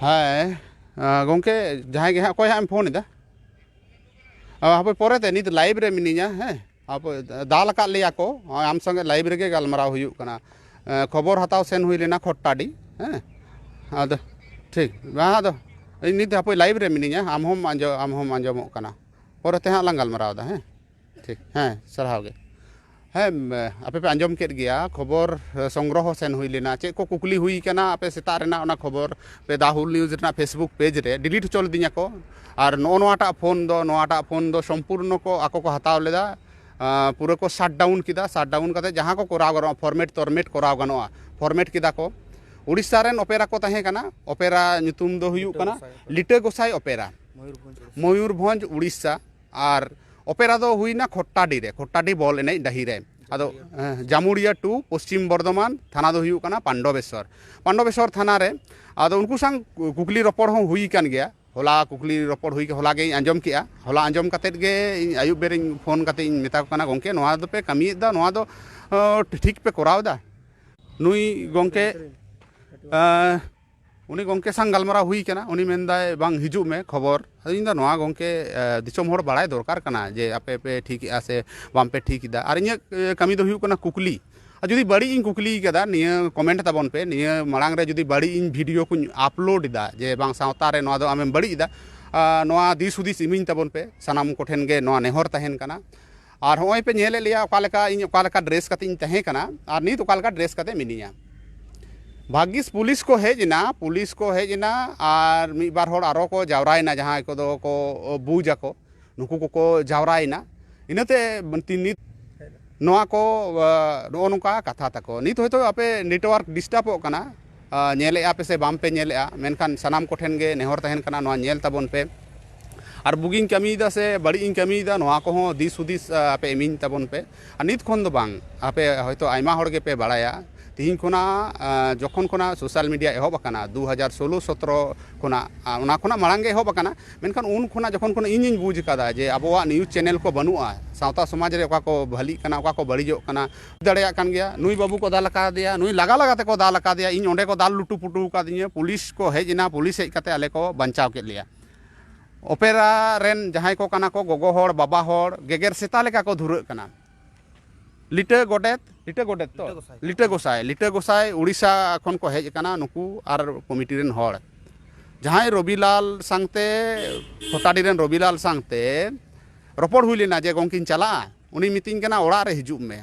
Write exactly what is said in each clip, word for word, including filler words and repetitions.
ᱦᱮᱸ, ᱟᱸ, ᱜᱚᱢᱠᱮ, ᱡᱟᱦᱟᱸᱭ ᱜᱮ ᱦᱟᱸᱜ, ᱚᱠᱚᱭ ᱦᱟᱸᱜ ᱮᱢ ᱯᱷᱳᱱ ᱮᱫᱟ? ᱚ, ᱦᱟᱯᱳᱭ, ᱯᱚᱨᱮᱛᱮ, ᱱᱤᱛ ᱞᱟᱭᱤᱵᱷ ᱨᱮ ᱢᱤᱱᱟᱹᱧᱟ᱾ ᱦᱮᱸ, ᱦᱟᱯᱳᱭ, ᱫᱟᱞ ᱟᱠᱟᱫ ᱞᱮᱭᱟ ᱠᱚ, ᱱᱚᱜᱼᱚᱭ ᱟᱢ ᱥᱚᱸᱜᱮ ᱞᱟᱭᱤᱵᱷ ᱨᱮᱜᱮ ᱜᱟᱞᱢᱟᱨᱟᱣ ᱦᱩᱭᱩᱜ ᱠᱟᱱᱟ᱾ ᱮᱸ, ᱠᱷᱚᱵᱚᱨ ᱦᱟᱛᱟᱣ ᱥᱮᱱ ᱦᱩᱭ ᱞᱮᱱᱟ ᱠᱷᱚᱴᱴᱟᱰᱤ᱾ ᱦᱮᱸ, ᱟᱫᱚ ᱴᱷᱤᱠ, ᱵᱟᱝ, ᱟᱫᱚ ᱤᱧ ᱱᱤᱛ ᱦᱟᱯᱳᱭ ᱞᱟᱭᱤᱵᱷ ᱨᱮ ᱢᱤᱱᱟᱹᱧᱟ, ᱟᱢ ᱦᱚᱸᱢ ᱟᱸᱡᱚ-, ᱟᱢ ᱦᱚᱸᱢ ᱟᱸᱡᱚᱢᱚᱜ ᱠᱟᱱᱟ᱾ ᱯᱚᱨᱮᱛᱮ ᱦᱟᱸᱜ ᱞᱟᱝ ᱜᱟᱞᱢᱟᱨᱟᱣ ᱮᱫᱟ᱾ ᱦᱮᱸ, ᱴᱷᱤᱠ, ᱦᱮᱸ, ᱥᱟᱨᱦᱟᱣ ᱜᱮ᱾ ᱦᱮᱸ, ᱟᱯᱮ ᱯᱮ ᱟᱸᱡᱚᱢ ᱠᱮᱫ ᱜᱮᱭᱟ, ᱠᱷᱚᱵᱚᱨ, ᱮ, ᱥᱚᱝᱜᱨᱚᱦᱚ ᱥᱮᱱ ᱦᱩᱭ ᱞᱮᱱᱟ᱾ ᱪᱮᱫ ᱠᱚ ᱠᱩᱠᱞᱤ ᱦᱩᱭ ᱠᱟᱱᱟ ᱟᱯᱮ ᱥᱮᱛᱟᱜ ᱨᱮᱱᱟᱜ, ᱚᱱᱟ ᱠᱷᱚᱵᱚᱨ ᱯᱮ ᱫᱟ ᱦᱩᱞ ᱱᱤᱭᱩᱡᱽ ᱨᱮᱱᱟᱜ Facebook ᱯᱮᱡᱽ ᱨᱮ ᱰᱤᱞᱤᱴ ᱦᱚᱪᱚ ᱞᱤᱫᱤᱧᱟ ᱠᱚ᱾ ᱟᱨ ᱱᱚᱜᱼᱚ ᱱᱚᱣᱟᱴᱟᱜ ᱯᱷᱳᱱ ᱫᱚ, ᱱᱚᱣᱟᱴᱟᱜ ᱯᱷᱳᱱ ᱫᱚ ᱥᱚᱢᱯᱩᱨᱱᱚ ᱠᱚ ᱟᱠᱚ ᱠᱚ ᱦᱟᱛᱟᱣ ᱞᱮᱫᱟ᱾ ᱟᱸ, ᱯᱩᱨᱟᱹ ᱠᱚ ᱥᱟᱴ ᱰᱟᱣᱩᱱ ᱠᱮᱫᱟ᱾ ᱥᱟᱴ ᱰᱟᱣᱩᱱ ᱠᱟᱛᱮ ᱡᱟᱦᱟᱸ ᱠᱚ ᱠᱚᱨᱟᱣ ᱜᱟᱱᱚᱜᱼᱟ, ᱯᱷᱚᱨᱢᱮᱴ ᱛᱚᱨᱢᱮᱴ ᱠᱚᱨᱟᱣ ᱜᱟᱱᱚᱜᱼᱟ, ᱯᱷᱚᱨᱢᱮᱴ ᱠᱮᱫᱟ ᱠᱚ᱾ ᱩᱲᱤᱥᱥᱟ ᱨᱮᱱ ᱚᱯᱮᱨᱟ ᱠᱚ ᱛᱟᱦᱮᱸ ᱠᱟᱱᱟ᱾ ᱚᱯᱮᱨᱟ ᱧᱩᱛᱩᱢ ᱫᱚ ᱦᱩᱭᱩᱜ ᱠᱟᱱᱟ ᱞᱤᱴᱟᱹ ᱜᱚᱸᱥᱟᱭ ᱚᱯᱮᱨᱟ, ᱢᱚᱭᱩᱨᱵᱷᱚᱸᱡᱽ, ᱩᱲᱤᱥᱥᱟ᱾ ᱟᱨ ᱚᱯᱮᱨᱟ ᱫᱚ ᱦᱩᱭᱱᱟ ᱠᱷᱚᱴᱴᱟᱰᱤ ᱨᱮ, ᱠᱷᱚᱴᱴᱟᱰᱤ ᱵᱚᱞ ᱮᱱᱮᱡ ᱰᱟᱹᱦᱤ ᱨᱮ᱾ ᱟᱫᱚ, ᱦᱮᱸ, ᱡᱟᱢᱩᱲᱤᱭᱟ ᱴᱩ, ᱯᱚᱥᱪᱤᱢ ᱵᱚᱨᱫᱷᱚᱢᱟᱱ, ᱛᱷᱟᱱᱟ ᱫᱚ ᱦᱩᱭᱩᱜ ᱠᱟᱱᱟ ᱯᱟᱱᱰᱚᱵᱮᱥᱣᱚᱨ᱾ ᱯᱟᱱᱰᱚᱵᱮᱥᱣᱚᱨ ᱛᱷᱟᱱᱟ ᱨᱮ, ᱟᱫᱚ ᱩᱱᱠᱩ ᱥᱟᱶ ᱠᱩᱠᱞᱤ ᱨᱚᱯᱚᱲ ᱦᱚᱸ ᱦᱩᱭ ᱠᱟᱱ ᱜᱮᱭᱟ᱾ ᱦᱚᱞᱟ ᱠᱩᱠᱞᱤ ᱨᱚᱯᱚᱲ ᱦᱩᱭ, ᱦᱚᱞᱟ ᱜᱮᱧ ᱟᱸᱡᱚᱢ ᱠᱮᱜᱼᱟ᱾ ᱦᱚᱞᱟ ᱟᱸᱡᱚᱢ ᱠᱟᱛᱮᱫ ᱜᱮ ᱤᱧ ᱟᱹᱭᱩᱵ ᱵᱮᱨ ᱤᱧ ᱯᱷᱳᱱ ᱠᱟᱛᱮᱫ ᱤᱧ ᱢᱮᱛᱟ ᱠᱚ ᱠᱟᱱᱟ, "ᱜᱚᱢᱠᱮ, ᱱᱚᱣᱟ ᱫᱚᱯᱮ ᱠᱟᱹᱢᱤᱭᱮᱫ ᱫᱚ, ᱱᱚᱣᱟ ᱫᱚ, ᱚ, ᱴᱷᱤᱠ ᱯᱮ ᱠᱚᱨᱟᱣ ᱮᱫᱟ?" ᱱᱩᱭ ᱜᱚᱢᱠᱮ, ᱮᱸ, ᱩᱱᱤ ᱜᱚᱢᱠᱮ ᱥᱟᱶ ᱜᱟᱞᱢᱟᱨᱟᱣ ᱦᱩᱭ ᱠᱟᱱᱟ, ᱩᱱᱤ ᱢᱮᱱᱫᱟᱭ, "ᱵᱟᱝ, ᱦᱤᱡᱩᱜ ᱢᱮ ᱠᱷᱚᱵᱚᱨ᱾" ᱟᱫᱚ ᱤᱧ ᱫᱚ, "ᱱᱚᱣᱟ ᱜᱚᱢᱠᱮ, ᱮ, ᱫᱤᱥᱚᱢ ᱦᱚᱲ ᱵᱟᱲᱟᱭ ᱫᱚᱨᱠᱟᱨ ᱠᱟᱱᱟ ᱡᱮ ᱟᱯᱮ ᱯᱮ ᱴᱷᱤᱠ ᱮᱜᱼᱟ ᱥᱮ ᱵᱟᱝ ᱯᱮ ᱴᱷᱤᱠ ᱮᱫᱟ?" ᱟᱨ ᱤᱧᱟᱹᱜ, ᱮ, ᱠᱟᱹᱢᱤ ᱫᱚ ᱦᱩᱭᱩᱜ ᱠᱟᱱᱟ ᱠᱩᱠᱞᱤ᱾ ᱟᱨ ᱡᱩᱫᱤ ᱵᱟᱹᱲᱤᱡ ᱤᱧ ᱠᱩᱠᱞᱤ ᱠᱟᱫᱟ, ᱱᱤᱭᱟᱹ ᱠᱚᱢᱮᱱᱴ ᱛᱟᱵᱚᱱ ᱯᱮ, ᱱᱤᱭᱟᱹ ᱢᱟᱲᱟᱝ ᱨᱮ ᱡᱩᱫᱤ ᱵᱟᱹᱲᱤᱡ ᱤᱧ ᱵᱷᱤᱰᱤᱭᱳ ᱠᱚᱧ ᱟᱯᱞᱳᱰ ᱮᱫᱟ ᱡᱮ ᱵᱟᱝ, ᱥᱟᱶᱛᱟ ᱨᱮ ᱱᱚᱣᱟ ᱫᱚ ᱟᱢᱮᱢ ᱵᱟᱹᱲᱤᱡ ᱮᱫᱟ, ᱟ, ᱱᱚᱣᱟ ᱫᱤᱥ ᱦᱩᱫᱤᱥ ᱤᱢᱟᱹᱧ ᱛᱟᱵᱚᱱ ᱯᱮ, ᱥᱟᱱᱟᱢ ᱠᱚᱴᱷᱮᱱ ᱜᱮ ᱱᱚᱣᱟ ᱱᱮᱦᱚᱨ ᱛᱟᱦᱮᱱ ᱠᱟᱱᱟ᱾ ᱟᱨ ᱦᱚᱸᱜᱼᱚᱭ ᱯᱮ ᱧᱮᱞᱮᱫ ᱞᱮᱭᱟ ᱚᱠᱟ ᱞᱮᱠᱟ ᱤᱧ, ᱚᱠᱟ ᱞᱮᱠᱟ ᱰᱨᱮᱥ ᱠᱟᱛᱮ ᱤᱧ ᱛᱟᱦᱮᱸ ᱠᱟᱱᱟ ᱟᱨ ᱱᱤᱛ ᱚᱠᱟ ᱞᱮᱠᱟ ᱰᱨᱮᱥ ᱠᱟᱛᱮ ᱢᱤᱱᱟᱹᱧᱟ᱾ ᱵᱷᱟᱜᱽᱜᱤᱥ ᱯᱩᱞᱤᱥ ᱠᱚ ᱦᱮᱡ ᱮᱱᱟ, ᱯᱩᱞᱤᱥ ᱠᱚ ᱦᱮᱡ ᱮᱱᱟ ᱟᱨ ᱢᱤᱫ ᱵᱟᱨ ᱦᱚᱲ ᱟᱨᱚ ᱠᱚ ᱡᱟᱣᱨᱟᱭᱮᱱᱟ, ᱡᱟᱦᱟᱸᱭ ᱠᱚᱫᱚ ᱠᱚ ᱵᱩᱡᱽ ᱟᱠᱚ, ᱱᱩᱠᱩ ᱠᱚᱠᱚ ᱡᱟᱣᱨᱟᱭᱮᱱᱟ᱾ ᱤᱱᱟᱹᱛᱮ ᱛᱤ-, ᱱᱤᱛ ᱱᱚᱣᱟ ᱠᱚ, ᱟ, ᱱᱚᱜᱼᱚ ᱱᱚᱝᱠᱟ ᱠᱟᱛᱷᱟ ᱛᱟᱠᱚ᱾ ᱱᱤᱛ ᱦᱚᱭᱛᱳ ᱟᱯᱮ ᱱᱮᱴᱣᱟᱨᱠ ᱰᱤᱥᱴᱟᱵᱚᱜ ᱠᱟᱱᱟ, ᱟ, ᱧᱮᱞᱮᱜᱼᱟ ᱯᱮ ᱥᱮ ᱵᱟᱝ ᱯᱮ ᱧᱮᱞᱮᱜᱼᱟ, ᱢᱮᱱᱠᱷᱟᱱ ᱥᱟᱱᱟᱢ ᱠᱚᱴᱷᱮᱱ ᱜᱮ ᱱᱮᱦᱚᱨ ᱛᱟᱦᱮᱱ ᱠᱟᱱᱟ, ᱱᱚᱣᱟ ᱧᱮᱞ ᱛᱟᱵᱚᱱ ᱯᱮ᱾ ᱟᱨ ᱵᱩᱜᱤᱧ ᱠᱟᱹᱢᱤᱭᱮᱫᱟ ᱥᱮ ᱵᱟᱹᱲᱤᱡ ᱤᱧ ᱠᱟᱹᱢᱤᱭᱮᱫᱟ, ᱱᱚᱣᱟ ᱠᱚᱦᱚᱸ ᱫᱤᱥ ᱦᱩᱫᱤᱥ, ᱟ, ᱟᱯᱮ ᱤᱢᱟᱹᱧ ᱛᱟᱵᱚᱱ ᱯᱮ᱾ ᱟᱨ ᱱᱤᱛ ᱠᱷᱚᱱ ᱫᱚ ᱵᱟᱝ, ᱟᱯᱮ ᱦᱚᱭᱛᱳ ᱟᱭᱢᱟ ᱦᱚᱲ ᱜᱮᱯᱮ ᱵᱟᱲᱟᱭᱟ, ᱛᱮᱦᱮᱧ ᱠᱷᱚᱱᱟᱜ ᱡᱚᱠᱷᱚᱱ ᱠᱷᱚᱱᱟᱜ ᱥᱳᱥᱟᱞ ᱢᱤᱰᱤᱭᱟ ᱮᱦᱚᱵ ᱟᱠᱟᱱᱟ ᱫᱩ ᱦᱟᱡᱟᱨ ᱥᱳᱞᱳ ᱥᱚᱛᱨᱚ ᱠᱷᱚᱱᱟᱜ, ᱚᱱᱟ ᱠᱷᱚᱱᱟᱜ ᱢᱟᱲᱟᱝ ᱜᱮ ᱮᱦᱚᱵ ᱟᱠᱟᱱᱟ, ᱢᱮᱱᱠᱷᱟᱱ ᱩᱱ ᱠᱷᱚᱱᱟᱜ ᱡᱚᱠᱷᱚᱱ ᱠᱷᱚᱱᱟᱜ ᱤᱧᱤᱧ ᱵᱩᱡᱽ ᱟᱠᱟᱫᱟ ᱡᱮ ᱟᱵᱚᱣᱟᱜ ᱱᱤᱭᱩᱡᱽ ᱪᱮᱱᱮᱞ ᱠᱚ ᱵᱟᱹᱱᱩᱜᱼᱟ, ᱥᱟᱶᱛᱟ ᱥᱚᱢᱟᱡᱽ ᱨᱮ ᱚᱠᱟ ᱠᱚ ᱵᱷᱟᱹᱞᱤᱜ ᱠᱟᱱᱟ, ᱚᱠᱟ ᱠᱚ ᱵᱟᱹᱲᱤᱡᱚᱜ ᱠᱟᱱᱟ, ᱵᱩᱡᱽ ᱫᱟᱲᱮᱭᱟᱜ ᱠᱟᱱ ᱜᱮᱭᱟ᱾ ᱱᱩᱭ ᱵᱟᱹᱵᱩ ᱠᱚ ᱫᱟᱞ ᱟᱠᱟᱫᱮᱭᱟ, ᱱᱩᱭ ᱞᱟᱜᱟ ᱞᱟᱜᱟ ᱛᱮᱠᱚ ᱫᱟᱞ ᱟᱠᱟᱫᱮᱭᱟ, ᱤᱧ ᱚᱸᱰᱮ ᱠᱚ ᱫᱟᱞ ᱞᱩᱴᱩ ᱯᱩᱴᱩ ᱟᱠᱟᱫᱤᱧᱟ, ᱯᱩᱞᱤᱥ ᱠᱚ ᱦᱮᱡ ᱮᱱᱟ, ᱯᱩᱞᱤᱥ ᱦᱮᱡ ᱠᱟᱛᱮ ᱟᱞᱮ ᱠᱚ ᱵᱟᱧᱪᱟᱣ ᱠᱮᱫ ᱞᱮᱭᱟ᱾ ᱚᱯᱮᱨᱟ ᱨᱮᱱ ᱡᱟᱦᱟᱸᱭ ᱠᱚ ᱠᱟᱱᱟ ᱠᱚ, ᱜᱚᱜᱚ ᱦᱚᱲ, ᱵᱟᱵᱟ ᱦᱚᱲ, ᱜᱮᱜᱮᱨ ᱥᱮᱛᱟ ᱞᱮᱠᱟ ᱠᱚ ᱫᱷᱩᱨᱟᱹᱜ ᱠᱟᱱᱟ᱾ ᱞᱤᱴᱟᱹ ᱜᱚᱰᱮᱛ, ᱞᱤᱴᱟᱹ ᱜᱚᱰᱮᱛ ᱛᱚ? ᱞᱤᱴᱟᱹ ᱜᱚᱸᱥᱟᱭ᱾ ᱞᱤᱴᱟᱹ ᱜᱚᱸᱥᱟᱭ, ᱞᱤᱴᱟᱹ ᱜᱚᱸᱥᱟᱭ ᱩᱲᱤᱥᱥᱟ ᱠᱷᱚᱱ ᱠᱚ ᱦᱮᱡ ᱟᱠᱟᱱᱟ ᱱᱩᱠᱩ ᱟᱨ ᱠᱚᱢᱤᱴᱤ ᱨᱮᱱ ᱦᱚᱲ᱾ ᱡᱟᱦᱟᱸᱭ ᱨᱚᱵᱤᱞᱟᱞ ᱥᱟᱝᱛᱮ, ᱠᱷᱚᱴᱟᱰᱤ ᱨᱮᱱ ᱨᱚᱵᱤᱞᱟᱞ ᱥᱟᱝᱛᱮ ᱨᱚᱯᱚᱲ ᱦᱩᱭ ᱞᱮᱱᱟ ᱡᱮ, "ᱜᱚᱢᱠᱮᱧ ᱪᱟᱞᱟᱜᱼᱟ?" ᱩᱱᱤ ᱢᱤᱛᱟᱹᱧ ᱠᱟᱱᱟ, "ᱚᱲᱟᱜ ᱨᱮ ᱦᱤᱡᱩᱜ ᱢᱮ᱾"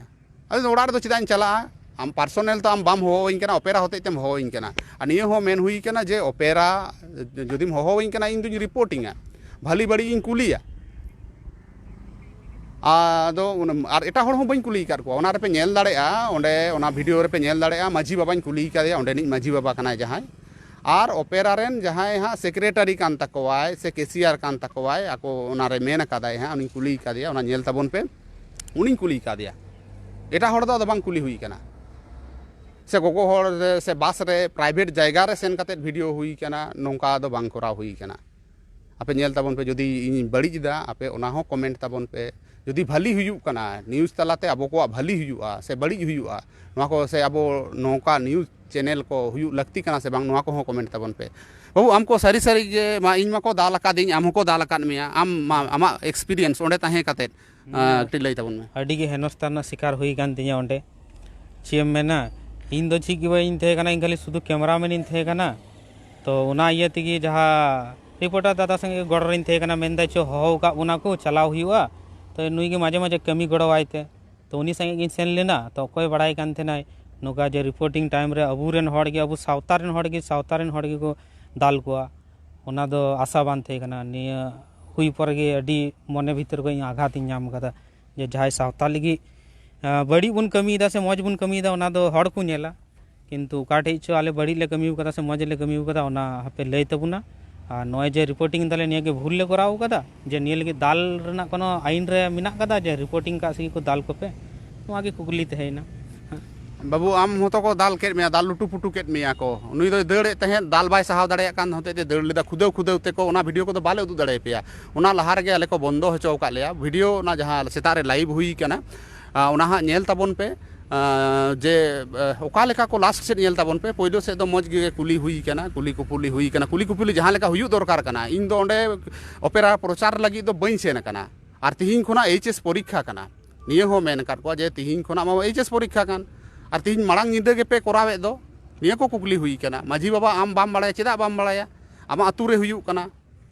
ᱟᱫᱚ ᱚᱲᱟᱜ ᱨᱮᱫᱚ ᱪᱮᱫᱟᱜ ᱤᱧ ᱪᱟᱞᱟᱜᱼᱟ? ᱟᱢ ᱯᱟᱨᱥᱚᱱᱟᱞ ᱛᱚ ᱟᱢ ᱵᱟᱢ ᱦᱚᱦᱚᱣᱟᱹᱧ ᱠᱟᱱᱟ, ᱚᱯᱮᱨᱟ ᱦᱚᱛᱮᱡ ᱛᱮᱢ ᱦᱚᱦᱚᱣᱟᱹᱧ ᱠᱟᱱᱟ᱾ ᱟᱨ ᱱᱤᱭᱟᱹ ᱦᱚᱸ ᱢᱮᱱ ᱦᱩᱭ ᱠᱟᱱᱟ ᱡᱮ ᱚᱯᱮᱨᱟ ᱡᱩᱫᱤᱢ ᱦᱚᱦᱚᱣᱟᱹᱧ ᱠᱟᱱᱟ, ᱤᱧ ᱫᱩᱧ ᱨᱤᱯᱳᱨᱴᱤᱝᱟ, ᱵᱷᱟᱹᱞᱤ ᱵᱟᱹᱲᱤᱡ ᱤᱧ ᱠᱩᱞᱤᱭᱟ᱾ ᱟᱫᱚ ᱚᱱᱟ, ᱟᱨ ᱮᱴᱟᱜ ᱦᱚᱲ ᱦᱚᱸ ᱵᱟᱹᱧ ᱠᱩᱞᱤ ᱟᱠᱟᱫ ᱠᱚᱣᱟ᱾ ᱚᱱᱟ ᱨᱮᱯᱮ ᱧᱮᱞ ᱫᱟᱲᱮᱭᱟᱜᱼᱟ, ᱚᱸᱰᱮ ᱚᱱᱟ ᱵᱷᱤᱰᱤᱭᱳ ᱨᱮᱯᱮ ᱧᱮᱞ ᱫᱟᱲᱮᱭᱟᱜᱼᱟ, ᱢᱟᱹᱡᱷᱤ ᱵᱟᱵᱟᱧ ᱠᱩᱞᱤ ᱠᱟᱫᱮᱭᱟ, ᱚᱸᱰᱮᱱᱤᱡ ᱢᱟᱹᱡᱷᱤ ᱵᱟᱵᱟ ᱠᱟᱱᱟᱭ ᱡᱟᱦᱟᱸᱭ᱾ ᱟᱨ ᱚᱯᱮᱨᱟ ᱨᱮᱱ ᱡᱟᱦᱟᱸᱭ ᱦᱟᱸᱜ ᱥᱮᱠᱨᱮᱴᱟᱨᱤ ᱠᱟᱱ ᱛᱟᱠᱚᱣᱟᱭ ᱥᱮ ᱠᱮᱥᱤᱭᱟᱨ ᱠᱟᱱ ᱛᱟᱠᱚᱣᱟᱭ, ᱟᱠᱚ ᱚᱱᱟᱨᱮ ᱢᱮᱱ ᱟᱠᱟᱫᱟᱭ ᱦᱟᱸᱜ, ᱩᱱᱤᱧ ᱠᱩᱞᱤ ᱠᱟᱫᱮᱭᱟ, ᱚᱱᱟ ᱧᱮᱞ ᱛᱟᱵᱚᱱ ᱯᱮ, ᱩᱱᱤᱧ ᱠᱩᱞᱤ ᱠᱟᱫᱮᱭᱟ᱾ ᱮᱴᱟᱜ ᱦᱚᱲ ᱫᱚ ᱟᱫᱚ ᱵᱟᱝ ᱠᱩᱞᱤ ᱦᱩᱭ ᱠᱟᱱᱟ᱾ ᱥᱮ ᱜᱚᱜᱚ ᱦᱚᱲ ᱨᱮ ᱥᱮ ᱵᱟᱥ ᱨᱮ ᱯᱨᱟᱭᱵᱷᱮᱴ ᱡᱟᱭᱜᱟ ᱨᱮ ᱥᱮᱱ ᱠᱟᱛᱮᱫ ᱵᱷᱤᱰᱤᱭᱳ ᱦᱩᱭ ᱠᱟᱱᱟ, ᱱᱚᱝᱠᱟ ᱫᱚ ᱵᱟᱝ ᱠᱚᱨᱟᱣ ᱦᱩᱭ ᱠᱟᱱᱟ᱾ ᱟᱯᱮ ᱧᱮᱞ ᱛᱟᱵᱚᱱ ᱯᱮ, ᱡᱩᱫᱤ ᱤᱧᱤᱧ ᱵᱟᱹᱲᱤᱡ ᱮᱫᱟ, ᱟᱯᱮ ᱚᱱᱟ ᱦᱚᱸ ᱠᱚᱢᱮᱱᱴ ᱛᱟᱵᱚᱱ ᱯᱮ᱾ ᱡᱩᱫᱤ ᱵᱷᱟᱹᱞᱤ ᱦᱩᱭᱩᱜ ᱠᱟᱱᱟ, ᱱᱤᱭᱩᱡᱽ ᱛᱟᱞᱟᱛᱮ ᱟᱵᱚ ᱠᱚᱣᱟᱜ ᱵᱷᱟᱹᱞᱤ ᱦᱩᱭᱩᱜᱼᱟ ᱥᱮ ᱵᱟᱹᱲᱤᱡ ᱦᱩᱭᱩᱜᱼᱟ, ᱱᱚᱣᱟ ᱠᱚ ᱥᱮ ᱟᱵᱚ ᱱᱚᱝᱠᱟ ᱱᱤᱭᱩᱡᱽ ᱪᱮᱱᱮᱞ ᱠᱚ ᱦᱩᱭᱩᱜ ᱞᱟᱹᱠᱛᱤ ᱠᱟᱱᱟ ᱥᱮ ᱵᱟᱝ, ᱱᱚᱣᱟ ᱠᱚᱦᱚᱸ ᱠᱚᱢᱮᱱᱴ ᱛᱟᱵᱚᱱ ᱯᱮ᱾ ᱵᱟᱹᱵᱩ, ᱟᱢ ᱠᱚ ᱥᱟᱹᱨᱤ ᱥᱟᱹᱨᱤ ᱜᱮ, ᱢᱟ, ᱤᱧ ᱢᱟᱠᱚ ᱫᱟᱞ ᱟᱠᱟᱫᱤᱧ, ᱟᱢ ᱦᱚᱸᱠᱚ ᱫᱟᱞ ᱟᱠᱟᱫ ᱢᱮᱭᱟ, ᱟᱢ ᱢᱟ, ᱟᱢᱟᱜ ᱮᱠᱥᱯᱤᱨᱤᱭᱮᱱᱥ ᱚᱸᱰᱮ ᱛᱟᱦᱮᱸ ᱠᱟᱛᱮᱫ, ᱦᱩᱸ᱾ ᱟᱸ, ᱠᱟᱹᱴᱤᱡ ᱞᱟᱹᱭ ᱛᱟᱵᱚᱱ ᱢᱮ᱾ ᱟᱹᱰᱤ ᱜᱮ ᱦᱮᱱᱚᱥᱛᱟ ᱨᱮᱱᱟᱜ ᱥᱤᱠᱟᱨ ᱦᱩᱭ ᱟᱠᱟᱱ ᱛᱤᱧᱟᱹ ᱚᱸᱰᱮ᱾ ᱪᱮᱫ ᱮᱢ ᱢᱮᱱᱟ, ᱤᱧ ᱫᱚ ᱪᱮᱫ ᱜᱮ ᱵᱟᱹᱧ ᱛᱟᱦᱮᱸ ᱠᱟᱱᱟ, ᱤᱧ ᱠᱷᱟᱹᱞᱤ ᱥᱩᱫᱷᱩ ᱠᱮᱢᱮᱨᱟᱢᱮᱱ ᱤᱧ ᱛᱟᱦᱮᱸ ᱠᱟᱱᱟ᱾ ᱛᱚ ᱚᱱᱟ ᱤᱭᱟᱹ ᱛᱮᱜᱮ ᱡᱟᱦᱟᱸ ᱨᱤᱯᱳᱨᱴᱟᱨ ᱫᱟᱫᱟ ᱥᱚᱸᱜᱮ ᱜᱚᱲᱚ ᱨᱤᱧ ᱛᱟᱦᱮᱸ ᱠᱟᱱᱟ, ᱢᱮᱱᱫᱟᱭ, "ᱪᱚ, ᱦᱚᱦᱚ ᱟᱠᱟᱫ ᱵᱚᱱᱟ ᱠᱚ, ᱪᱟᱞᱟᱣ ᱦᱩᱭᱩᱜᱼᱟ, ᱛᱚ ᱱᱩᱭ ᱜᱮ ᱢᱟᱡᱷᱮ ᱢᱟᱡᱷᱮ ᱠᱟᱹᱢᱤ ᱜᱚᱲᱚᱣᱟᱭ ᱛᱮ᱾" ᱛᱚ ᱩᱱᱤ ᱥᱚᱸᱜᱮ ᱜᱤᱧ ᱥᱮᱱ ᱞᱮᱱᱟ᱾ ᱛᱚ ᱚᱠᱚᱭ ᱵᱟᱲᱟᱭ ᱠᱟᱱ ᱛᱟᱦᱮᱱᱟᱭ ᱱᱚᱝᱠᱟ ᱡᱮ ᱨᱤᱯᱳᱨᱴᱤᱝ ᱴᱟᱭᱤᱢ ᱨᱮ ᱟᱵᱚᱨᱮᱱ ᱦᱚᱲ ᱜᱮ, ᱟᱵᱚ ᱥᱟᱶᱛᱟ ᱨᱮᱱ ᱦᱚᱲ ᱜᱮ, ᱥᱟᱶᱛᱟ ᱨᱮᱱ ᱦᱚᱲ ᱜᱮᱠᱚ ᱫᱟᱞ ᱠᱚᱣᱟ, ᱚᱱᱟ ᱫᱚ ᱟᱥᱟ ᱵᱟᱝ ᱛᱟᱦᱮᱸ ᱠᱟᱱᱟ᱾ ᱱᱤᱭᱟᱹ ᱦᱩᱭ ᱯᱚᱨᱮ ᱜᱮ ᱟᱹᱰᱤ ᱢᱚᱱᱮ ᱵᱷᱤᱛᱤᱨ ᱠᱷᱚᱱ ᱤᱧ ᱟᱜᱷᱟᱛ ᱤᱧ ᱧᱟᱢ ᱠᱟᱫᱟ᱾ ᱡᱮ ᱡᱟᱦᱟᱸᱭ ᱥᱟᱶᱛᱟ ᱞᱟᱹᱜᱤᱫ, ᱟᱸ, ᱵᱟᱹᱲᱤᱡ ᱵᱚᱱ ᱠᱟᱹᱢᱤᱭᱮᱫᱟ ᱥᱮ ᱢᱚᱡᱽ ᱵᱚᱱ ᱠᱟᱹᱢᱤᱭᱮᱫᱟ, ᱚᱱᱟ ᱫᱚ ᱦᱚᱲ ᱠᱚ ᱧᱮᱞᱟ, ᱠᱤᱱᱛᱩ ᱚᱠᱟ ᱴᱷᱮᱡ ᱪᱚ ᱟᱞᱮ ᱵᱟᱹᱲᱤᱡ ᱞᱮ ᱠᱟᱹᱢᱤ ᱟᱠᱟᱫᱟ ᱥᱮ ᱢᱚᱡᱽ ᱞᱮ ᱠᱟᱹᱢᱤ ᱟᱠᱟᱫᱟ, ᱚᱱᱟ ᱦᱟᱯᱮ ᱞᱟᱹᱭ ᱛᱟᱵᱚᱱᱟ᱾ ᱟᱨ ᱱᱚᱜᱼᱚᱭ ᱡᱮ ᱨᱤᱯᱳᱨᱴᱤᱝ ᱫᱟᱞᱮ, ᱱᱤᱭᱟᱹ ᱜᱮ ᱵᱷᱩᱞ ᱞᱮ ᱠᱚᱨᱟᱣ ᱟᱠᱟᱫᱟ? ᱡᱮ ᱱᱤᱭᱟᱹ ᱞᱟᱹᱜᱤᱫ ᱫᱟᱞ ᱨᱮᱱᱟᱜ ᱠᱳᱱᱳ ᱟᱭᱤᱱ ᱨᱮ ᱢᱮᱱᱟᱜ ᱟᱠᱟᱫᱟ ᱡᱮ ᱨᱤᱯᱳᱨᱴᱤᱝ ᱠᱟᱜ ᱥᱮ ᱠᱚ ᱫᱟᱞ ᱠᱚᱯᱮ? ᱱᱚᱣᱟ ᱜᱮ ᱠᱩᱠᱞᱤ ᱛᱟᱦᱮᱸᱭᱮᱱᱟ᱾ ᱵᱟᱹᱵᱩ, ᱟᱢ ᱦᱚᱸᱛᱚ ᱠᱚ ᱫᱟᱞ ᱠᱮᱫ ᱢᱮᱭᱟ, ᱫᱟᱞ ᱞᱩᱴᱩ ᱯᱩᱴᱩ ᱠᱮᱫ ᱢᱮᱭᱟ ᱠᱚ᱾ ᱱᱩᱭ ᱫᱚᱭ ᱫᱟᱹᱲᱮᱫ ᱛᱟᱦᱮᱸᱫ, ᱫᱟᱞ ᱵᱟᱭ ᱥᱟᱦᱟᱣ ᱫᱟᱲᱮᱭᱟᱜ ᱠᱟᱱ ᱦᱚᱛᱮᱡ ᱛᱮ ᱫᱟᱹᱲ ᱞᱮᱫᱟ, ᱠᱷᱩᱫᱟᱹᱣ ᱠᱷᱩᱫᱟᱹᱣ ᱛᱮᱠᱚ᱾ ᱚᱱᱟ ᱵᱷᱤᱰᱤᱭᱳ ᱠᱚᱫᱚ ᱵᱟᱞᱮ ᱩᱫᱩᱜ ᱫᱟᱲᱮᱭᱟᱯᱮᱭᱟ᱾ ᱚᱱᱟ ᱞᱟᱦᱟ ᱨᱮᱜᱮ ᱟᱞᱮ ᱠᱚ ᱵᱚᱱᱫᱚ ᱦᱚᱪᱚ ᱟᱠᱟᱫ ᱞᱮᱭᱟ᱾ ᱵᱷᱤᱰᱤᱭᱳ ᱚᱱᱟ ᱡᱟᱦᱟᱸ ᱥᱮᱛᱟᱜ ᱨᱮ ᱞᱟᱭᱤᱵᱷ ᱦᱩᱭ ᱠᱟᱱᱟ, ᱟᱸ, ᱚᱱᱟ ᱦᱟᱸᱜ ᱧᱮᱞ ᱛᱟᱵᱚᱱ ᱯᱮ᱾ ᱟᱸ, ᱡᱮ, ᱟᱸ, ᱚᱠᱟ ᱞᱮᱠᱟ ᱠᱚ ᱞᱟᱥᱴ ᱥᱮᱫ ᱧᱮᱞ ᱛᱟᱵᱚᱱ ᱯᱮ᱾ ᱯᱳᱭᱞᱳ ᱥᱮᱫ ᱫᱚ ᱢᱚᱡᱽ ᱜᱮ ᱠᱩᱞᱤ ᱦᱩᱭ ᱠᱟᱱᱟ, ᱠᱩᱞᱤ ᱠᱩᱯᱩᱞᱤ ᱦᱩᱭ ᱠᱟᱱᱟ, ᱠᱩᱞᱤ ᱠᱩᱯᱩᱞᱤ ᱡᱟᱦᱟᱸ ᱞᱮᱠᱟ ᱦᱩᱭᱩᱜ ᱫᱚᱨᱠᱟᱨ ᱠᱟᱱᱟ᱾ ᱤᱧ ᱫᱚ ᱚᱸᱰᱮ ᱚᱯᱮᱨᱟ ᱯᱨᱚᱪᱟᱨ ᱞᱟᱹᱜᱤᱫ ᱫᱚ ᱵᱟᱹᱧ ᱥᱮᱱ ᱟᱠᱟᱱᱟ᱾ ᱟᱨ ᱛᱤᱦᱤᱧ ᱠᱷᱚᱱᱟᱜ ᱮᱭᱤᱪ ᱮᱥ ᱯᱚᱨᱤᱠᱠᱷᱟ ᱠᱟᱱᱟ, ᱱᱤᱭᱟᱹ ᱦᱚᱸ ᱢᱮᱱ ᱟᱠᱟᱫ ᱠᱚᱣᱟ ᱡᱮ ᱛᱤᱦᱤᱧ ᱠᱷᱚᱱᱟᱜ ᱢᱟ ᱮᱭᱤᱪ ᱮᱥ ᱯᱚᱨᱤᱠᱠᱷᱟ ᱠᱟᱱ, ᱟᱨ ᱛᱤᱦᱤᱧ ᱢᱟᱲᱟᱝ ᱧᱤᱫᱟᱹ ᱜᱮᱯᱮ ᱠᱚᱨᱟᱣᱮᱫ ᱫᱚ᱾ ᱱᱤᱭᱟᱹ ᱠᱚ ᱠᱩᱠᱞᱤ ᱦᱩᱭ ᱠᱟᱱᱟ, ᱢᱟᱹᱡᱷᱤ ᱵᱟᱵᱟ, ᱟᱢ ᱵᱟᱢ ᱵᱟᱲᱟᱭᱟ, ᱪᱮᱫᱟᱜ ᱵᱟᱢ ᱵᱟᱲᱟᱭᱟ? ᱟᱢᱟᱜ ᱟᱹᱛᱩ ᱨᱮ ᱦᱩᱭᱩᱜ ᱠᱟᱱᱟ᱾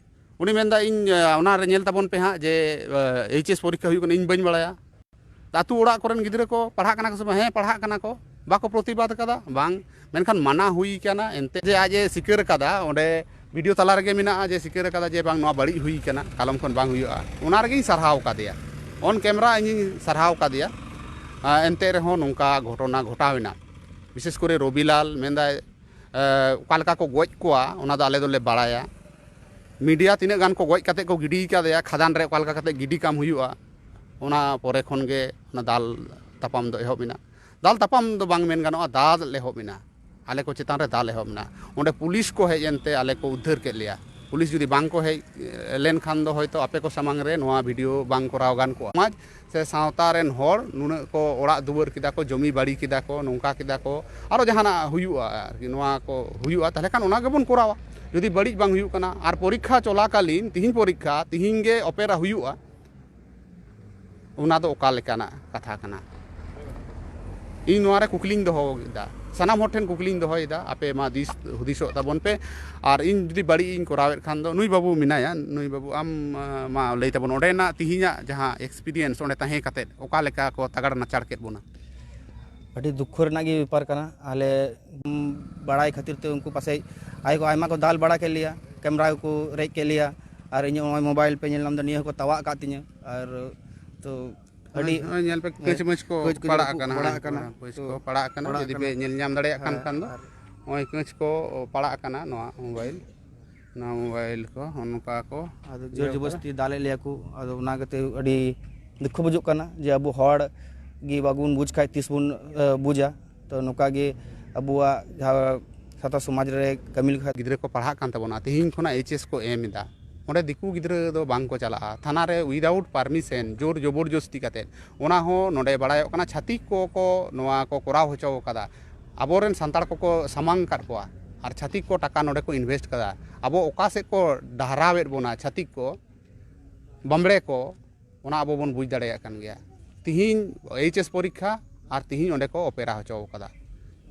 ᱩᱱᱤ ᱢᱮᱱᱫᱟ, ᱤᱧ, ᱟᱸ, ᱚᱱᱟᱨᱮ ᱧᱮᱞ ᱛᱟᱵᱚᱱ ᱯᱮ ᱦᱟᱸᱜ ᱡᱮ, ᱟᱸ, ᱮᱭᱤᱪ ᱮᱥ ᱯᱚᱨᱤᱠᱠᱷᱟ ᱦᱩᱭᱩᱜ ᱠᱟᱱᱟ, ᱤᱧ ᱵᱟᱹᱧ ᱵᱟᱲᱟᱭᱟ᱾ ᱟᱹᱛᱩ ᱚᱲᱟᱜ ᱠᱚᱨᱮᱱ ᱜᱤᱫᱽᱨᱟᱹ ᱠᱚ ᱯᱟᱲᱦᱟᱜ ᱠᱟᱱᱟ ᱠᱚ ᱥᱮ ᱵᱟᱝ? ᱦᱮᱸ, ᱯᱟᱲᱦᱟᱜ ᱠᱟᱱᱟ ᱠᱚ᱾ ᱵᱟᱠᱚ ᱯᱨᱚᱛᱤᱵᱟᱫ ᱠᱟᱫᱟ, ᱵᱟᱝ᱾ ᱢᱮᱱᱠᱷᱟᱱ ᱢᱟᱱᱟ ᱦᱩᱭ ᱠᱟᱱᱟ ᱮᱱᱛᱮ, ᱡᱮ ᱟᱡ ᱮ ᱥᱤᱠᱟᱹᱨ ᱠᱟᱫᱟ, ᱚᱸᱰᱮ ᱵᱷᱤᱰᱤᱭᱳ ᱛᱟᱞᱟ ᱨᱮᱜᱮ ᱢᱮᱱᱟᱜᱼᱟ ᱡᱮ ᱥᱤᱠᱟᱹᱨ ᱠᱟᱫᱟ ᱡᱮ ᱵᱟᱝ, ᱱᱚᱣᱟ ᱵᱟᱹᱲᱤᱡ ᱦᱩᱭ ᱠᱟᱱᱟ, ᱠᱟᱞᱚᱢ ᱠᱷᱚᱱ ᱵᱟᱝ ᱦᱩᱭᱩᱜᱼᱟ᱾ ᱚᱱᱟ ᱨᱮᱜᱮᱧ ᱥᱟᱨᱦᱟᱣ ᱠᱟᱫᱮᱭᱟ, ᱚᱱ ᱠᱮᱢᱮᱨᱟ ᱤᱧᱤᱧ ᱥᱟᱨᱦᱟᱣ ᱠᱟᱫᱮᱭᱟ᱾ ᱟᱸ, ᱮᱱᱛᱮ ᱨᱮᱦᱚᱸ ᱱᱚᱝᱠᱟ ᱜᱷᱚᱴᱚᱱᱟ ᱜᱷᱚᱴᱟᱣ ᱮᱱᱟ᱾ ᱵᱤᱥᱮᱥ ᱠᱚᱨᱮ ᱨᱚᱵᱤᱞᱟᱞ ᱢᱮᱱᱫᱟᱭ, ᱮ, ᱚᱠᱟ ᱞᱮᱠᱟ ᱠᱚ ᱜᱚᱡ ᱠᱚᱣᱟ, ᱚᱱᱟ ᱫᱚ ᱟᱞᱮ ᱫᱚᱞᱮ ᱵᱟᱲᱟᱭᱟ᱾ ᱢᱤᱰᱤᱭᱟ ᱛᱤᱱᱟᱹᱜ ᱜᱟᱱ ᱠᱚ ᱜᱚᱡ ᱠᱟᱛᱮ ᱠᱚ ᱜᱤᱰᱤ ᱠᱟᱫᱮᱭᱟ ᱠᱷᱟᱫᱟᱱ ᱨᱮ, ᱚᱠᱟ ᱞᱮᱠᱟ ᱠᱟᱛᱮ ᱜᱤᱰᱤ ᱠᱟᱢ ᱦᱩᱭᱩᱜᱼᱟ, ᱚᱱᱟ ᱯᱚᱨᱮ ᱠᱷᱚᱱ ᱜᱮ ᱚᱱᱟ ᱫᱟᱞ ᱛᱟᱯᱟᱢ ᱫᱚ ᱮᱦᱚᱵ ᱮᱱᱟ᱾ ᱫᱟᱞ ᱛᱟᱯᱟᱢ ᱫᱚ ᱵᱟᱝ ᱢᱮᱱ ᱜᱟᱱᱚᱜᱼᱟ, ᱫᱟᱞ ᱮᱦᱚᱵ ᱮᱱᱟ, ᱟᱞᱮ ᱠᱚ ᱪᱮᱛᱟᱱ ᱨᱮ ᱫᱟᱞ ᱮᱦᱚᱵ ᱮᱱᱟ᱾ ᱚᱸᱰᱮ ᱯᱩᱞᱤᱥ ᱠᱚ ᱦᱮᱡ ᱮᱱᱛᱮ ᱟᱞᱮ ᱠᱚ ᱩᱫᱽᱫᱷᱟᱹᱨ ᱠᱮᱫ ᱞᱮᱭᱟ᱾ ᱯᱩᱞᱤᱥ ᱡᱩᱫᱤ ᱵᱟᱝ ᱠᱚ ᱦᱮᱡ, ᱮ, ᱞᱮᱱᱠᱷᱟᱱ ᱫᱚ ᱦᱚᱭᱛᱳ ᱟᱯᱮ ᱠᱚ ᱥᱟᱢᱟᱝ ᱨᱮ ᱱᱚᱣᱟ ᱵᱷᱤᱰᱤᱭᱳ ᱵᱟᱝ ᱠᱚᱨᱟᱣ ᱜᱟᱱ ᱠᱚᱜᱼᱟ᱾ ᱥᱚᱢᱟᱡᱽ ᱥᱮ ᱥᱟᱶᱛᱟ ᱨᱮᱱ ᱦᱚᱲ ᱱᱩᱱᱟᱹᱜ ᱠᱚ ᱚᱲᱟᱜ ᱫᱩᱣᱟᱹᱨ ᱠᱮᱫᱟ ᱠᱚ, ᱡᱚᱢᱤ ᱵᱟᱲᱤ ᱠᱮᱫᱟ ᱠᱚ, ᱱᱚᱝᱠᱟ ᱠᱮᱫᱟ ᱠᱚ, ᱟᱨᱚ ᱡᱟᱦᱟᱱᱟᱜ ᱦᱩᱭᱩᱜᱼᱟ ᱟᱨᱠᱤ, ᱱᱚᱣᱟ ᱠᱚ ᱦᱩᱭᱩᱜᱼᱟ, ᱛᱟᱦᱚᱞᱮ ᱠᱷᱟᱱ ᱚᱱᱟ ᱜᱮᱵᱚᱱ ᱠᱚᱨᱟᱣᱟ᱾ ᱡᱩᱫᱤ ᱵᱟᱹᱲᱤᱡ ᱵᱟᱝ ᱦᱩᱭᱩᱜ ᱠᱟᱱᱟ, ᱟᱨ ᱯᱚᱨᱤᱠᱠᱷᱟ ᱪᱚᱞᱟᱠᱟᱞᱤᱱ, ᱛᱤᱦᱤᱧ ᱯᱚᱨᱤᱠᱠᱷᱟ, ᱛᱤᱦᱤᱧ ᱜᱮ ᱚᱯᱮᱨᱟ ᱦᱩᱭᱩᱜᱼᱟ, ᱚᱱᱟ ᱫᱚ ᱚᱠᱟ ᱞᱮᱠᱟᱱᱟᱜ ᱠᱟᱛᱷᱟ ᱠᱟᱱᱟ? ᱤᱧ ᱱᱚᱣᱟ ᱨᱮ ᱠᱩᱠᱞᱤᱧ ᱫᱚᱦᱚ ᱮᱫᱟ, ᱥᱟᱱᱟᱢ ᱦᱚᱲ ᱴᱷᱮᱱ ᱠᱩᱠᱞᱤᱧ ᱫᱚᱦᱚᱭᱮᱫᱟ, ᱟᱯᱮ ᱢᱟ ᱫᱤᱥ ᱦᱩᱫᱤᱥᱚᱜ ᱛᱟᱵᱚᱱ ᱯᱮ᱾ ᱟᱨ ᱤᱧ ᱡᱩᱫᱤ ᱵᱟᱹᱲᱤᱡ ᱤᱧ ᱠᱚᱨᱟᱣᱮᱫ ᱠᱷᱟᱱ ᱫᱚ, ᱱᱩᱭ ᱵᱟᱹᱵᱩ ᱢᱮᱱᱟᱭᱟ, ᱱᱩᱭ ᱵᱟᱹᱵᱩ, ᱟᱢ, ᱟᱸ, ᱢᱟ ᱞᱟᱹᱭ ᱛᱟᱵᱚᱱ, ᱚᱸᱰᱮᱱᱟᱜ ᱛᱤᱦᱤᱧᱟᱜ ᱡᱟᱦᱟᱸ ᱮᱠᱥᱯᱤᱨᱤᱭᱮᱱᱥ, ᱚᱸᱰᱮ ᱛᱟᱦᱮᱸ ᱠᱟᱛᱮᱫ ᱚᱠᱟ ᱞᱮᱠᱟ ᱠᱚ ᱛᱟᱜᱟᱲ ᱱᱟᱪᱟᱲ ᱠᱮᱫ ᱵᱚᱱᱟ? ᱟᱹᱰᱤ ᱫᱩᱠᱠᱷᱚ ᱨᱮᱱᱟᱜ ᱜᱮ ᱵᱮᱯᱟᱨ ᱠᱟᱱᱟ᱾ ᱟᱞᱮ, ᱩᱢ, ᱵᱟᱲᱟᱭ ᱠᱷᱟᱹᱛᱤᱨ ᱛᱮ ᱩᱱᱠᱩ ᱯᱟᱥᱮᱡ ᱟᱭ ᱠᱚ ᱟᱭᱢᱟ ᱠᱚ ᱫᱟᱞ ᱵᱟᱲᱟ ᱠᱮᱫ ᱞᱮᱭᱟ, ᱠᱮᱢᱨᱟ ᱠᱚ ᱨᱮᱡ ᱠᱮᱫ ᱞᱮᱭᱟ, ᱟᱨ ᱤᱧᱟᱹᱜ ᱱᱚᱜᱼᱚᱭ ᱢᱳᱵᱟᱭᱤᱞ ᱯᱮ ᱧᱮᱞ ᱧᱟᱢ ᱮᱫᱟ, ᱱᱤᱭᱟᱹ ᱦᱚᱸᱠᱚ ᱛᱟᱣᱟᱜ ᱟᱠᱟᱫ ᱛᱤᱧᱟᱹ᱾ ᱟᱨ ᱛᱚ ᱟᱹᱰᱤ ᱱᱚᱜᱼᱚᱭ ᱧᱮᱞ ᱯᱮ, ᱠᱟᱹᱪ ᱢᱟᱹᱪ ᱠᱚ ᱠᱟᱹᱪ ᱠᱟᱹᱪ ᱯᱟᱲᱟᱜ ᱠᱚ ᱟᱠᱟᱱᱟ, ᱯᱟᱲᱟᱜ ᱦᱮᱸ, ᱟᱠᱟᱱᱟ᱾ ᱠᱟᱹᱪ ᱛᱚ ᱠᱚ ᱯᱟᱲᱟᱜ ᱟᱠᱟᱱᱟ᱾ ᱯᱟᱲᱟᱜ ᱡᱩᱫᱤ ᱯᱮ ᱟᱠᱟᱱᱟ᱾ ᱧᱮᱞ ᱧᱟᱢ ᱫᱟᱲᱮᱭᱟᱜ ᱠᱟᱱ ᱦᱮᱸ, ᱠᱷᱟᱱ ᱫᱚ, ᱟᱨ ᱱᱚᱜᱼᱚᱭ ᱠᱟᱹᱪ ᱠᱚ ᱯᱟᱲᱟᱜ ᱟᱠᱟᱱᱟ ᱱᱚᱣᱟ ᱢᱳᱵᱟᱭᱤᱞ, ᱱᱚᱣᱟ ᱢᱳᱵᱟᱭᱤᱞ ᱠᱚ ᱱᱚᱝᱠᱟ ᱠᱚ ᱟᱫᱚ ᱤᱭᱟᱹ ᱡᱳᱨ ᱠᱟᱫᱟ᱾ ᱡᱚᱵᱚᱥᱛᱤ ᱫᱟᱞᱮᱫ ᱞᱮᱭᱟ ᱠᱚ᱾ ᱟᱫᱚ ᱚᱱᱟ ᱠᱟᱛᱮ ᱟᱹᱰᱤ ᱫᱩᱠᱠᱷᱚ ᱵᱩᱡᱩᱜ ᱠᱟᱱᱟ ᱡᱮ ᱟᱵᱚ ᱦᱚᱲ ᱜᱮ ᱵᱟᱵᱚᱱ ᱵᱩᱡᱽ ᱠᱷᱟᱡ ᱛᱤᱥ ᱵᱚᱱ ᱵᱩᱡᱟ? ᱛᱚ ᱱᱚᱝᱠᱟ ᱜᱮ ᱟᱵᱚᱣᱟᱜ ᱡᱟᱦᱟᱸ ᱥᱟᱶᱛᱟ ᱥᱚᱢᱟᱡᱽ ᱨᱮ ᱠᱟᱹᱢᱤ ᱞᱮᱠᱷᱟᱱ᱾ ᱜᱤᱫᱽᱨᱟᱹ ᱠᱚ ᱯᱟᱲᱦᱟᱜ ᱠᱟᱱ ᱛᱟᱵᱚᱱᱟ, ᱛᱮᱦᱮᱧ ᱠᱷᱚᱱᱟᱜ ᱮᱭᱤᱪ ᱮᱥ ᱠᱚ ᱮᱢ ᱮᱫᱟ, ᱚᱸᱰᱮ ᱫᱤᱠᱩ ᱜᱤᱫᱽᱨᱟᱹ ᱫᱚ ᱵᱟᱝ ᱠᱚ ᱪᱟᱞᱟᱜᱼᱟ ᱛᱷᱟᱱᱟ ᱨᱮ without permission, ᱡᱳᱨ ᱡᱚᱵᱚᱨᱡᱚᱥᱛᱤ ᱠᱟᱛᱮᱫ᱾ ᱚᱱᱟ ᱦᱚᱸ ᱱᱚᱰᱮ ᱵᱟᱲᱟᱭᱚᱜ ᱠᱟᱱᱟ, ᱪᱷᱟᱹᱛᱤᱠ ᱠᱚ ᱠᱚ ᱱᱚᱣᱟ ᱠᱚ ᱠᱚᱨᱟᱣ ᱦᱚᱪᱚ ᱟᱠᱟᱫᱟ᱾ ᱟᱵᱚᱨᱮᱱ ᱥᱟᱱᱛᱟᱲ ᱠᱚᱠᱚ ᱥᱟᱢᱟᱝ ᱟᱠᱟᱫ ᱠᱚᱣᱟ ᱟᱨ ᱪᱷᱟᱹᱛᱤᱠ ᱠᱚ ᱴᱟᱠᱟ ᱱᱚᱰᱮ ᱠᱚ ᱤᱱᱵᱷᱮᱥᱴ ᱠᱟᱫᱟ᱾ ᱟᱵᱚ ᱚᱠᱟ ᱥᱮᱫ ᱠᱚ ᱰᱟᱦᱨᱟᱣᱮᱫ ᱵᱚᱱᱟ ᱪᱷᱟᱹᱛᱤᱠ ᱠᱚ, ᱵᱟᱢᱵᱽᱲᱮ ᱠᱚ, ᱚᱱᱟ ᱟᱵᱚ ᱵᱚᱱ ᱵᱩᱡᱽ ᱫᱟᱲᱮᱭᱟᱜ ᱠᱟᱱ ᱜᱮᱭᱟ᱾ ᱛᱤᱦᱤᱧ ᱮᱭᱤᱪ ᱮᱥ ᱯᱚᱨᱤᱠᱠᱷᱟ ᱟᱨ ᱛᱤᱦᱤᱧ ᱚᱸᱰᱮ ᱠᱚ ᱚᱯᱮᱨᱟ ᱦᱚᱪᱚ ᱟᱠᱟᱫᱟ᱾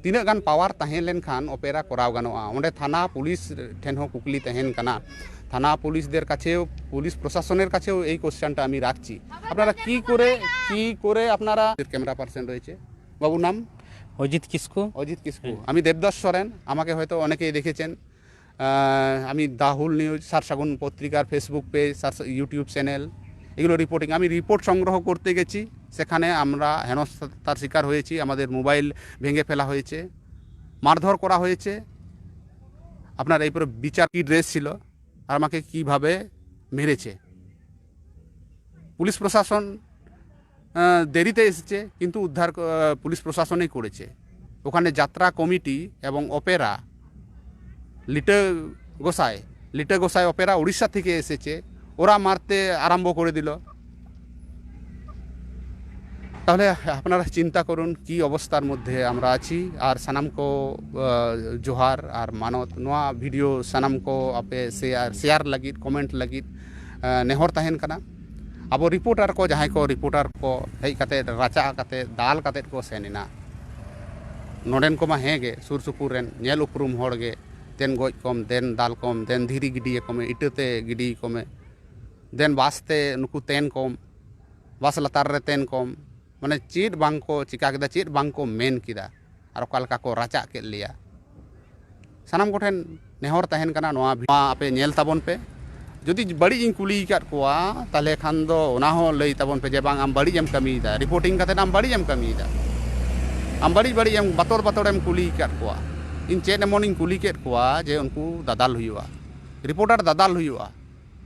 ᱛᱤᱱᱟᱹᱜ ᱜᱟᱱ ᱯᱟᱣᱟᱨ ᱛᱟᱦᱮᱸ ᱞᱮᱱᱠᱷᱟᱱ ᱚᱯᱮᱨᱟ ᱠᱚᱨᱟᱣ ᱜᱟᱱᱚᱜᱼᱟ? ᱚᱸᱰᱮ ᱛᱷᱟᱱᱟ ᱯᱩᱞᱤᱥ ᱴᱷᱮᱱ ᱦᱚᱸ ᱠᱩᱠᱞᱤ ᱛᱟᱦᱮᱱ ᱠᱟᱱᱟ, ᱛᱷᱟᱱᱟ ᱯᱩᱞᱤᱥ ᱫᱮᱨ ᱠᱟছেও, পুলিশ প্রশাসনের কাছেও এই কোশ্চেনটা আমি রাখছি। আপনারা কি করে, কি করে আপনারা ক্যামেরা পার্সন রয়েছে, বাবু নাম? অজিত কিস্কু। অজিত কিস্কু। হুম। আমি দেবদাস সরেন, আমাকে হয়তো অনেকেই দেখেছেন। আহ, আমি দাহুল নিউজ, সারসাগুন পত্রিকার ফেসবুক পেজ, সারসা-, ইউটিউব চ্যানেল, এগুলো রিপোর্টিং, আমি রিপোর্ট সংগ্রহ করতে গেছি। সেখানে আমরা হেনস্থার শিকার হয়েছি, আমাদের মোবাইল ভেঙে ফেলা হয়েছে, মারধর করা হয়েছে। আপনার এই পুরো বিচার কি ড্রেস ছিল আর আমাকে কিভাবে মেরেছে? পুলিশ প্রশাসন আহ, দেরিতে এসেছে, কিন্তু উদ্ধার ক-, আহ, পুলিশ প্রশাসনই করেছে। ওখানে যাত্রা কমিটি এবং অপেরা, লিটে গোসাই, লিটে গোসাই অপেরা উড়িষ্যা থেকে এসেছে, ওরা মারতে আরম্ভ করে দিল। তাহলে আপনারা চিন্তা করুন কি অবস্থার মধ্যে আমরা আছি। আর ᱥᱟᱱᱟᱢ ᱠᱚ, ᱟᱸ, ᱡᱚᱦᱟᱨ ᱟᱨ ᱢᱟᱱᱚᱛ᱾ ᱱᱚᱣᱟ ᱵᱷᱤᱰᱤᱭᱳ ᱥᱟᱱᱟᱢ ᱠᱚ ᱟᱯᱮ ᱥᱮᱭᱟᱨ, ᱥᱮᱭᱟᱨ ᱞᱟᱹᱜᱤᱫ, ᱠᱚᱢᱮᱱᱴ ᱞᱟᱹᱜᱤᱫ, ᱟᱸ, ᱱᱮᱦᱚᱨ ᱛᱟᱦᱮᱱ ᱠᱟᱱᱟ᱾ ᱟᱵᱚ ᱨᱤᱯᱳᱨᱴᱟᱨ ᱠᱚ, ᱡᱟᱦᱟᱸᱭ ᱠᱚ ᱨᱤᱯᱳᱨᱴᱟᱨ ᱠᱚ ᱦᱮᱡ ᱠᱟᱛᱮ, ᱨᱟᱪᱟ ᱠᱟᱛᱮ, ᱫᱟᱞ ᱠᱟᱛᱮ ᱠᱚ ᱥᱮᱱ ᱮᱱᱟ, ᱱᱚᱰᱮᱱ ᱠᱚᱢᱟ ᱦᱮᱸ ᱜᱮ, ᱥᱩᱨ ᱥᱩᱯᱩᱨ ᱨᱮᱱ ᱧᱮᱞ ᱩᱯᱨᱩᱢ ᱦᱚᱲ ᱜᱮ, ᱫᱮᱱ ᱜᱚᱡ ᱠᱚᱢ, ᱫᱮᱱ ᱫᱟᱞ ᱠᱚᱢ, ᱫᱮᱱ ᱫᱷᱤᱨᱤ ᱜᱤᱰᱤ ᱟᱠᱚ ᱢᱮ, ᱤᱴᱟᱹ ᱛᱮ ᱜᱤᱰᱤ ᱠᱚ ᱢᱮ, ᱫᱮᱱ ᱵᱟᱥ ᱛᱮ ᱱᱩᱠᱩ ᱛᱮᱱ ᱠᱚᱢ, ᱵᱟᱥ ᱞᱟᱛᱟᱨ ᱨᱮ ᱛᱮᱱ ᱠᱚᱢ, ᱢᱟᱱᱮ ᱪᱮᱫ ᱵᱟᱝ ᱠᱚ ᱪᱤᱠᱟ ᱠᱮᱫᱟ, ᱪᱮᱫ ᱵᱟᱝ ᱠᱚ ᱢᱮᱱ ᱠᱮᱫᱟ, ᱟᱨ ᱚᱠᱟ ᱞᱮᱠᱟ ᱠᱚ ᱨᱟᱪᱟᱜ ᱠᱮᱫ ᱞᱮᱭᱟ᱾ ᱥᱟᱱᱟᱢ ᱠᱚᱴᱷᱮᱱ ᱱᱮᱦᱚᱨ ᱛᱟᱦᱮᱱ ᱠᱟᱱᱟ, ᱱᱚᱣᱟ ᱵᱷᱤ-, ᱱᱚᱣᱟ ᱟᱯᱮ ᱧᱮᱞ ᱛᱟᱵᱚᱱ ᱯᱮ᱾ ᱡᱩᱫᱤ ᱵᱟᱹᱲᱤᱡ ᱤᱧ ᱠᱩᱞᱤ ᱟᱠᱟᱫ ᱠᱚᱣᱟ, ᱛᱟᱦᱚᱞᱮ ᱠᱷᱟᱱ ᱫᱚ ᱚᱱᱟ ᱦᱚᱸ ᱞᱟᱹᱭ ᱛᱟᱵᱚᱱ ᱯᱮ ᱡᱮ, "ᱵᱟᱝ, ᱟᱢ ᱵᱟᱹᱲᱤᱡ ᱮᱢ ᱠᱟᱹᱢᱤᱭᱮᱫᱟ, ᱨᱤᱯᱳᱨᱴᱤᱝ ᱠᱟᱛᱮᱫ ᱟᱢ ᱵᱟᱹᱲᱤᱡ ᱮᱢ ᱠᱟᱹᱢᱤᱭᱮᱫᱟ, ᱟᱢ ᱵᱟᱹᱲᱤᱡ ᱵᱟᱹᱲᱤᱡ ᱮᱢ ᱵᱟᱛᱚᱨ ᱵᱟᱛᱚᱨ ᱮᱢ ᱠᱩᱞᱤ ᱟᱠᱟᱫ ᱠᱚᱣᱟ, ᱤᱧ ᱪᱮᱫ ᱮᱢᱚᱱ ᱤᱧ ᱠᱩᱞᱤ ᱠᱮᱫ ᱠᱚᱣᱟ ᱡᱮ ᱩᱱᱠᱩ ᱫᱟᱫᱟᱞ ᱦᱩᱭᱩᱜᱼᱟ, ᱨᱤᱯᱳᱨᱴᱟᱨ ᱫᱟᱫᱟᱞ ᱦᱩᱭᱩᱜᱼᱟ?"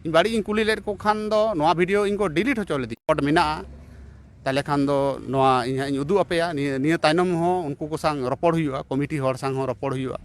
ᱤᱧ ᱵᱟᱹᱲᱤᱡ ᱤᱧ ᱠᱩᱞᱤ ᱞᱮᱫ ᱠᱚ ᱠᱷᱟᱱ ᱫᱚ ᱱᱚᱣᱟ ᱵᱷᱤᱰᱤᱭᱳ ᱤᱧ ᱠᱚ ᱰᱤᱞᱤᱴ ᱦᱚᱪᱚ ᱞᱤᱫᱤᱧ᱾ ᱨᱮᱠᱚᱨᱰ ᱢᱮᱱᱟᱜᱼᱟ, ᱛᱟᱦᱚᱞᱮ ᱠᱷᱟᱱ ᱫᱚ ᱱᱚᱣᱟ ᱤᱧ ᱦᱟᱸᱜ ᱤᱧ ᱩᱫᱩᱜ ᱟᱯᱮᱭᱟ᱾ ᱱᱤᱭᱟᱹ ᱱᱤᱭᱟᱹ ᱛᱟᱭᱱᱚᱢ ᱦᱚᱸ ᱩᱱᱠᱩ ᱠᱚ ᱥᱟᱶ ᱨᱚᱯᱚᱲ ᱦᱩᱭᱩᱜᱼᱟ, ᱠᱚᱢᱤᱴᱤ ᱦᱚᱲ ᱥᱟᱶ ᱦᱚᱸ ᱨᱚᱯᱚᱲ ᱦᱩᱭᱩᱜᱼᱟ᱾